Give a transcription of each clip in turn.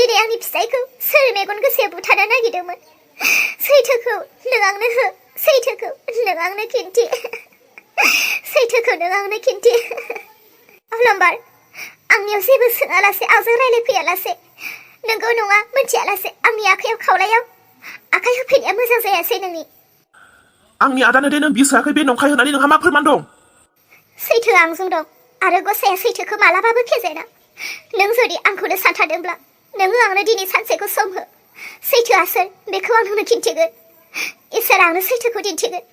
दिनै आंनि फिसायखौ सोर मेगन गोसाया बुथारनो नागिरदोंमोन सैथोखौ नों आंनो हो सैथोखौ नों आंनो खिन्थि सैथोखौ नों आंनो खिन्थि अलम्बार आंनियाव जेबो सोङालासे आंजों रायलायफैयालासे नोंगौ नङा मोनथियालासे आंनि आखायाव खावलायाव आखाइ होफैनाया मोजां जायासै नोंनि आंनि आदानो दे नों बिस होआखै बे नंखाय होननानै नोंहा मा फोरमान दं सैथोआ आंजों दं आरो गसाया सैथोखौ मालाबाबो फेजेना नों जुदि आंखौनो सानथारदोंब्ला नोङो आंनो दिनै सानसेखौ सम हो सैथोआ सोर बेखौ आं नोंनो खिन्थिगोन इसोर आंनो सैथोखौ दिन्थिगोन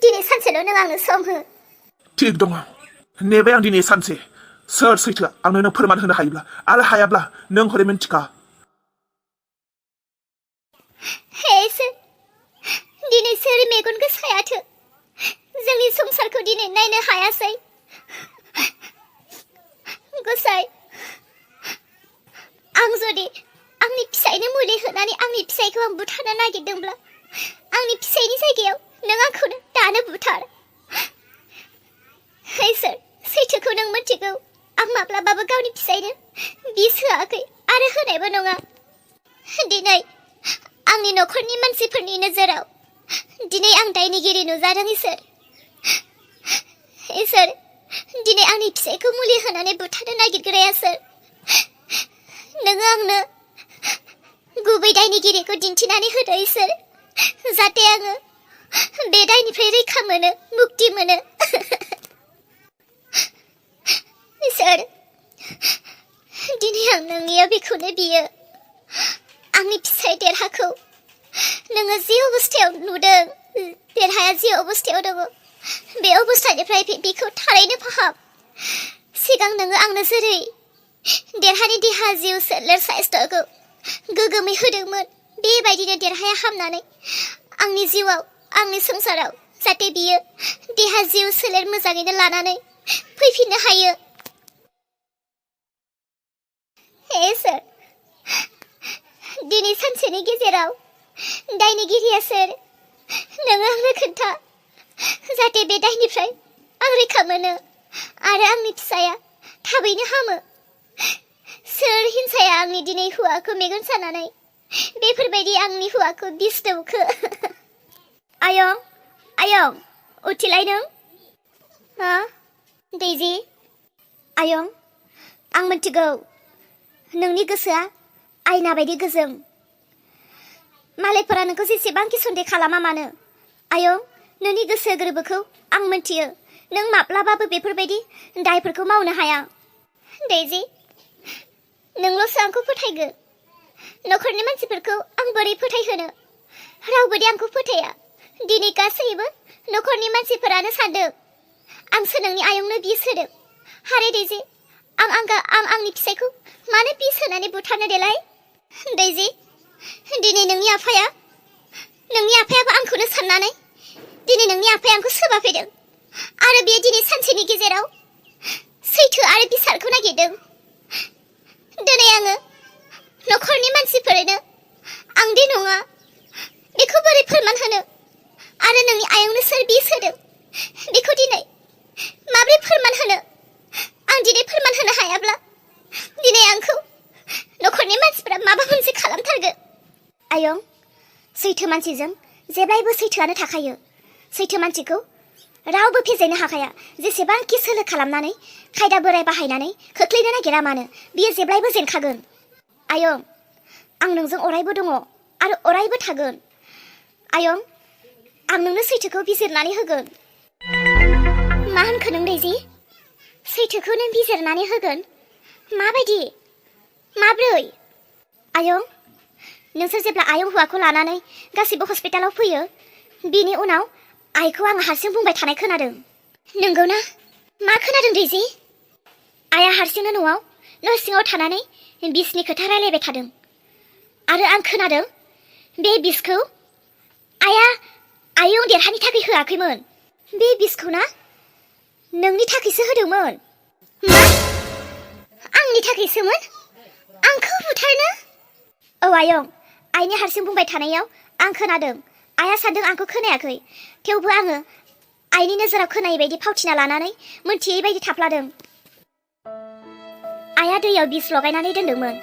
दिनै सानसेल' नों आंनो सम हो थिग दङ नेबाय आं दिनै सानसे सोर सैथोआ आंनो नों फोरमान होनो हायोब्ला आरो हायाब्ला नों हरै मिन्थिखा हे इसोर दिनै सोर मेगन गोसायाथो जोंनि संसारखौ दिनै नायनो हायासै गसाय आं जुदि आंनि फिसायनो मुलि होनानै आंनि फिसायखौ आं बुथारनो नागिरदोंब्ला आंनि फिसायनि जायगायाव नों आंखौनो दानो बुथार इसोर सैथोखौ नों मिथिगौ आं माब्लाबाबो गावनि फिसायनो बिस होआखै आरो होनायबो नङा दिनै आंनि नखरनि मानसिफोरनि नोजोराव दिनै आं दायनिगिरि नुजादों इसोर दिनै आंनि फिसायखौ मुलि होनानै बुथारनो नागिरग्राया सोर नोङो आंनो गुबै दायनिगिरिखौ दिन्थिनानै होदो इसोर जाहाथे आङो बे दायनिफ्राय रैखा मोनो मुक्ति मोनो इसोर दिनै आं नोंनियाव बेखौनो बियो आंनि फिसाय देरहाखौ नोङो जि अबस्थायाव नुदों देरहाया जि अबस्थायाव दङ बे अबस्थानिफ्राय बिखौ थारैनो फाहाम सिगां नोङो आंनो जेरै देरहानि देहा जिउ सोलेर साइस्थ'खौ गोगोमै होदोंमोन बेबायदिनो देरहाया हामनानै आंनि जिउआव आंनि संसाराव जाहाथे बियो देहा जिउ सोलेर मोजाङैनो लानानै फैफिननो हायो हे सोर दिनै सानसेनि गेजेराव दायनिगिरिया सोर नोङो आंनो खोन्था जाहाथे बे दायनिफ्राय आं रैखा मोनो आरो आंनि फिसाया थाबैनो हामो सोर हिंसाया आंनि दिनै हौवाखौ मेगन सानानै बेफोरबायदि आंनि हौवाखौ बिस दौखो आयं आयं उथिलाय नों हा दैजि आयं आं मिथिगौ नोंनि गोसोआ आयना बायदि गोजों मालायफोरा नोंखौ जेसेबांखि सन्देह खालामा मानो आयं नोंनि गोसो गोरबोखौ आं मिथियो नों माब्लाबाबो बेफोरबायदि दायफोरखौ मावनो हाया दैजि नोंल'सो आंखौ फोथायगोन नखरनि मानसिफोरखौ आं बोरै फोथायहोनो रावबो दि आंखौ फोथाया दिनै गासैबो नखरनि मानसिफोरानो सानदों आंसो नोंनि आयंनो बिस होदों हारे दैजि आं आंनि फिसायखौ मानो बिस होनानै बुथारनो देलाय दैजि दिनै नोंनि आफायाबो आंखौनो साननानै दिनै नोंनि आफाया आंखौ सोबाफैदों आरो बेयो दिनै सानसेनि गेजेराव सैथो आरो बिसारखौ नागिरदों दिनै आङो नखरनि मानसिफोरनो आं दे नङा बेखौ बोरै फोरमान होनो आरो नोंनि आयंनो सोर बिस होदों बेखौ दिनै माबोरै फोरमान होनो आं दिनै फोरमान होनो हायाब्ला दिनै आंखौ नखरनि मानसिफोरा माबा मोनसे खालामथारगोन आयं सैथो मानसिजों जेब्लायबो सैथोआनो थाखायो सैथो मानसिखौ रावबो फेजेननो हाखाया जेसेबांखि सोलो खालामनानै खायदा बोराय बाहायनानै खोख्लैनो नागिरा मानो बियो जेब्लायबो जेनखागोन आयं आं नोंजों अरायबो दङ आरो अरायबो थागोन आयं आं नोंनो सैथोखौ बिजिरनानै होगोन मा होनखो नों दैजि सैथोखौ नों बिजिरनानै होगोन माबायदि माब्रै आयं नोंसोर जेब्ला आयं हौवाखौ लानानै गासिबो हस्पिटालाव फैयो बिनि उनाव आइखौ आं हारसिं बुंबाय थानाय खोनादों नंगौना मा खोनादों दैजि आइया हारसिंनो न'आव न' सिङाव थानानै बिसनि खोथा रायलायबाय थादों आरो आं खोनादों बे बिसखौ आइया आयं देरहानि थाखाय होआखैमोन बे बिसखौ ना नोंनि थाखायसो होदोंमोन मा आंनि थाखायसोमोन आंखौ बुथारनो औ आयं आइनि हारसिं बुंबाय थानायाव आं खोनादों आइया सानदों आंखौ खोनायाखै थेवबो आङो आइनि नोजोराव खोनायै बायदि फावथिना लानानै मोनथियै बायदि थाफ्लादों आइया दैयाव बिस लगायनानै दोनदोंमोन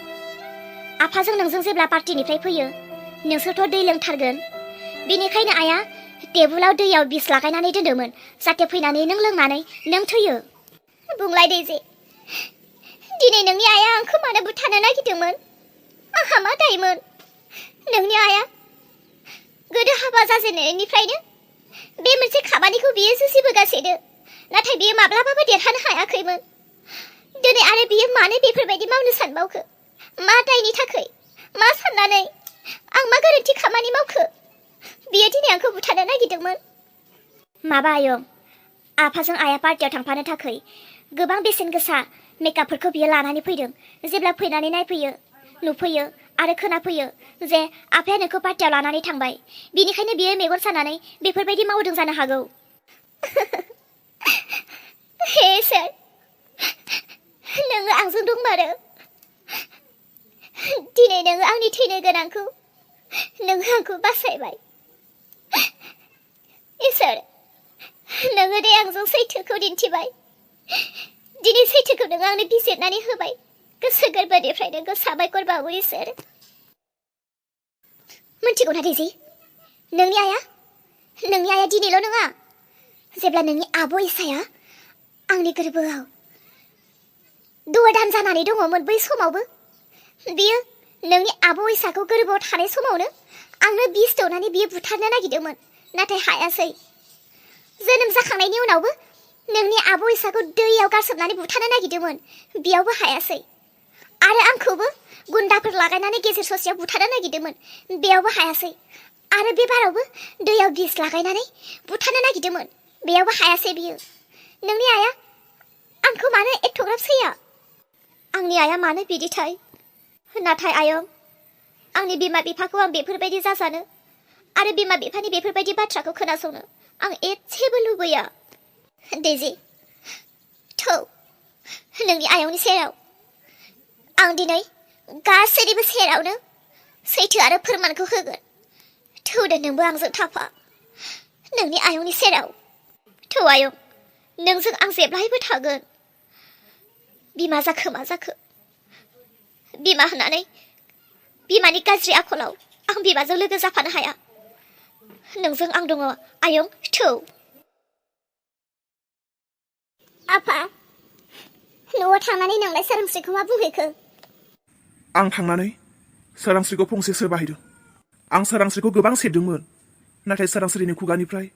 आफाजों नोंजों जेब्ला पार्टिनिफ्राय फैयो नोंसोरथ' दै लोंथारगोन। बेनिखायनो आइया टेबुलाव दैयाव बिस लागायनानै दोन्दोंमोन जाहाथे फैनानै नों लोंनानै नों थैयो। बुंलाय दैजे, दिनै नोंनि आइया आंखौ मानो बुथारनो नागिरदोंमोन? आंहा मा दायमोन? नोंनि आइया गोदो हाबा जाजेननायनिफ्रायनो बे मोनसे खामानिखौ बियो जुजिबोगासिनो, नाथाय बियो माब्लाबाबो देरहानो हायाखैमोन। दिनै आरो बियो मानो बेफोरबायदि मावनो सानबावखो? मा दायनि थाखाय? मा साननानै? आं मा गोरोन्थि खामानि मावखो? बियो दिनै आंखौ बुथारनो नागिरदोंमोन। माबा आयं, आफाजों आइया पार्टियाव थांफानो थाखाय गोबां बेसेन गोसा मेकआपफोरखौ बियो लानानै फैदों। जेब्ला फैनानै नायफैयो, नुफैयो आरो खोनाफैयो जे आफाया नोंखौ पार्टियाव लानानै थांबाय, बिनिखायनो बियो मेगन सानानै बेफोरबायदि मावदों जानो हागौ। हे सोर, नोङो आंजों दंमारो। दिनै नोङो आंनि थैनो गोनांखौ नोङो आंखौ बासायबाय। इसोर, नोङो दे आंजों सैथोखौ दिन्थिबाय। दिनै सैथोखौ नोङो आंनो बिजिरनानै होबाय। गोसो गोरबोनिफ्राय नोंखौ साबायखर बावो इसोर। मिथिगौना दैजि, नोंनि आइया दिनैल' नङा, जेब्ला नोंनि आब' इसाया आंनि गोरबोआव दान जानानै दङमोन बै समावबो बियो नोंनि आब' इसाखौ गोरबोआव थानाय समावनो आंनो बिस दौनानै बियो बुथारनो नागिरदोंमोन, नाथाय हायासै। जोनोम जाखांनायनि उनावबो नोंनि आब' इसाखौ दैयाव गारसोमनानै बुथारनो नागिरदोंमोन, बेयावबो हायासै। आरो आंखौबो गुन्दाफोर लागायनानै गेजेर ससेयाव बुथारनो नागिरदोंमोन, बेयावबो हायासै। आरो बे बारावबो दैयाव बिस लागायनानै बुथारनो नागिरदोंमोन, बेयावबो हायासै बियो। नोंनि आइया आंखौ मानो एथ'ग्राब सैया? आंनि आइया मानो बिदिथाय? नाथाय आयं, आंनि बिमा बिफाखौ आं बेफोरबायदि जाजानो आरो बिमा बिफानि बेफोरबायदि बाथ्राखौ खोनासंनो आं एसेबो लुबैया। दैजि, थौ नोंनि आयंनि सेराव आं दिनै गासैनिबो सेरावनो सैथो आरो फोरमानखौ होगोन। थौदो नोंबो आंजों थाफा नोंनि आयंनि सेराव। थौ आयं, नोंजों आं जेब्लायबो थागोन। बिमा जाखो मा जाखो, बिमा होननानै बिमानि गाज्रि आखलाव आं बिमाजों लोगो जाफानो हाया। नोंजों आं दङ आयं, थौ। आफा, न'आव थांनानै नोंलाय सोरांस्रिखौ मा बुंहैखो? आं थांनानै सोरांस्रिखौ फंसे सोर बाहायदों। आं सोरांस्रिखौ गोबां सेबदोंमोन, नाथाय सोरांस्रिनि खुगानिफ्राय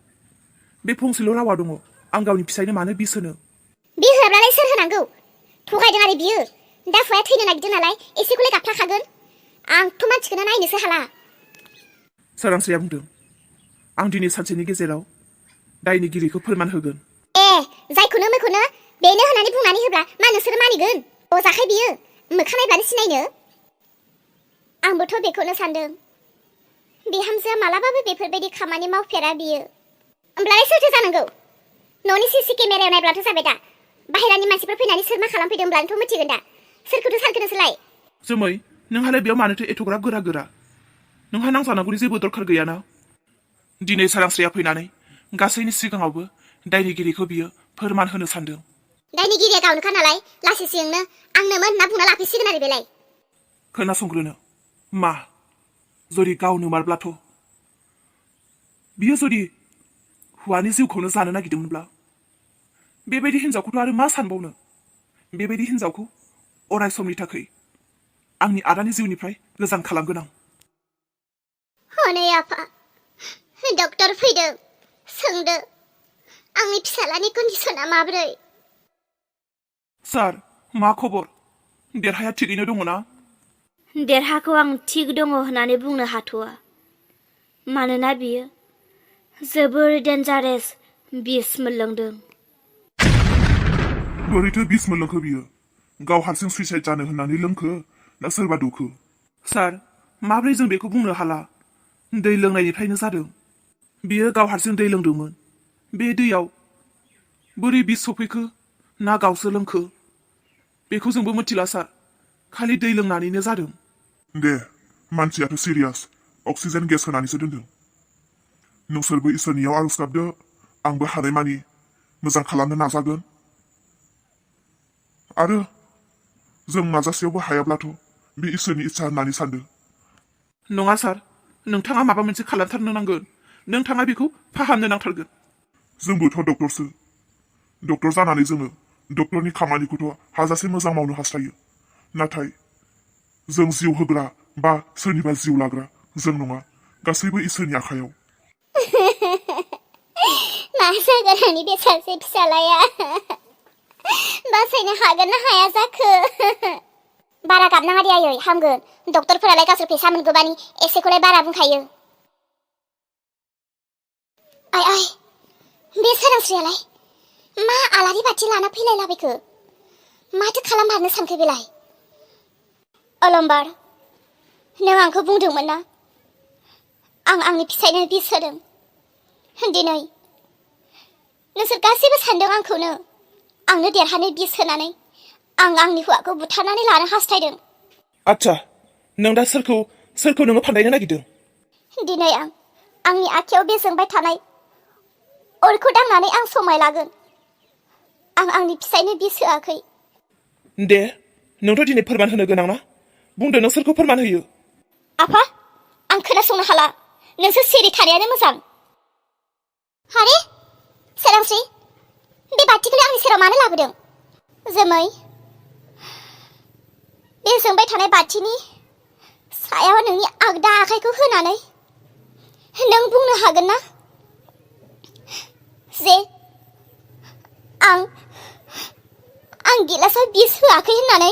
बे फंसेल' रावा दङ, आं गावनि फिसायनो मानो बिस होनो। बे होआब्लालाय सोर होनांगौ? थगायदों आरो बियो। दा फुवा थैनो नागिरदों नालाय एसेखौलाय गाबफ्लाखागोन। आंथ' मानसिखौनो नायनोसो हाला। सोरांस्रिया बुंदों, आं दिनै सानसेनि गेजेराव दायनिगिरिखौ फोरमान होगोन। जायखौनो मैखौनो बेनो होननानै बुंनानै होब्ला मा नोंसोर मानिगोन? अजाखाय बियो, मोखां नायब्लानो सिनायनो। आंबोथ' बेखौनो सानदों। बिहामजोआ मालाबाबो बेफोरबायदि खामानि मावफेरा बियो। होमब्लालाय सोरथो जानांगौ? न'नि सीसी केमेरायाव नायब्लाथ' जाबाय दा। बाहेरानि मानसिफोर फैनानै सोर मा खालामफैदों होनब्लानोथ' मिथिगोन दा। सोरखौथ' सानखो नोंसोरलाय? जोमै, नोंहालाय बेयाव मानोथो एथ'ग्राब गोरा? नोंहा नांजानांगौनि जेबो दरखार गैयाना। दिनै सोरांस्रिया फैनानै गासैनि सिगाङावबो दायनिगिरिखौ बियो फोरमान होनो सानदों। दायनिगिरिया गावनोखा नालाय लासै सिंनो आंनोमोन होनना बुंना लाफैसिगोन आरो बेलाय। खोनासंग्रोनो, मा जुदि गावनो मारब्लाथ' बियो जुदि हौवानि जिउखौनो जानो नागिरदोंमोनब्ला बेबायदि हिनजावखौथ' आरो मा सानबावनो। बेबायदि हिनजावखौ अराय समनि थाखाय आंनि आदानि जिउनिफ्राय गोजान खालामगोन आं। हनै आफा, डक्टर फैदों, सोंदो आंनि फिसालानि कन्डिसना माब्रै? सार, मा खबर? देरहाया थिगैनो दङ ना? देरहाखौ आं थिग दङ होननानै बुंनो हाथ'वा, मानोना बियो जोबोर डेन्जारेस बिस मोनलोंदों। बोरैथो बिस मोनलोंखो बियो? गाव हारसिं सुइसाइड जानो होननानै लोंखो ना सोरबा दौखो? सार, माब्रै जों बेखौ बुंनो हाला। दै लोंनायनिफ्रायनो जादों। बियो गाव हारसिं दै लोंदोंमोन। बे दैयाव बोरै बिस सफैखो ना गावसो लोंखो बेखौ जोंबो मिथिला सार। खालि दै लोंनानैनो जादों। दे, मानसियाथ' सिरियास, अक्सिजेन गेस होनानैसो दोनदों। नोंसोरबो इसोरनियाव आरज गाबदो, आंबो हानायमानि मोजां खालामनो नाजागोन। आरो जों नाजासेयावबो हायाब्लाथ' बे इसोरनि इच्छा होननानै सानदों। नङा सार, नोंथाङा माबा मोनसे खालामथारनो नांगोन। नोंथाङा बेखौ फाहामनो नांथारगोन। जोंबोथ' डक्टरसो। डक्टर जानानै जोङो डक्टरनि खामानिखौथ' हाजासे मोजां मावनो हास्थायो। नाथाय जों जिउ होग्रा बा सोरनिबा जिउ लाग्रा जों नङा, गासैबो इसोरनि आखायाव। मा जागोन आंनि बे सासे फिसालाया? बासायनो हागोन ना हाया जाखो? बारा गाबनाङा दे आयै, हामगोन। डक्टरफोरालाय गावसोर फैसा मोनगौबानि एसेखौलाय बारा बुंखायो। आइ बे सोरांस्रियालाय मा आलारि बाथि लाना फैलायलाबायखो? माथो खालामहारनो सानखो बेलाय? अलंबार, नों आंखौ बुंदोंमोन ना आं आंनि फिसायनो बिस होदों। दिनै नोंसोर गासैबो सानदों आंखौनो आंनो देरहानो बिस होनानै आं आंनि हौवाखौ बुथारनानै लानो हास्थायदों। आच्छा, नों दा सोरखौ नोङो फान्दायनो नागिरदों? दिनै आं आंनि आखायाव बे जोंबाय थानाय अरखौ दांनानै आं समाय लागोन। आं आंनि फिसायनो बिस होआखै। दे, नोंथ' दिनै फोरमान होनो गोनां ना? बुंदो, नों सोरखौ फोरमान होयो? आफा, आं खोनासंनो हाला। नोंसोर सिरि थानायानो मोजां। हारे, सोरांस्रि, बे बाथिखौलाय आंनि सेराव मानो लाबोदों? जोमै, बे जोंबाय थानाय बाथिनि सायाव नोंनि आगदा आखाइखौ होनानै नों बुंनो हागोन ना जे आं गिलासाव बिस होआखै होननानै?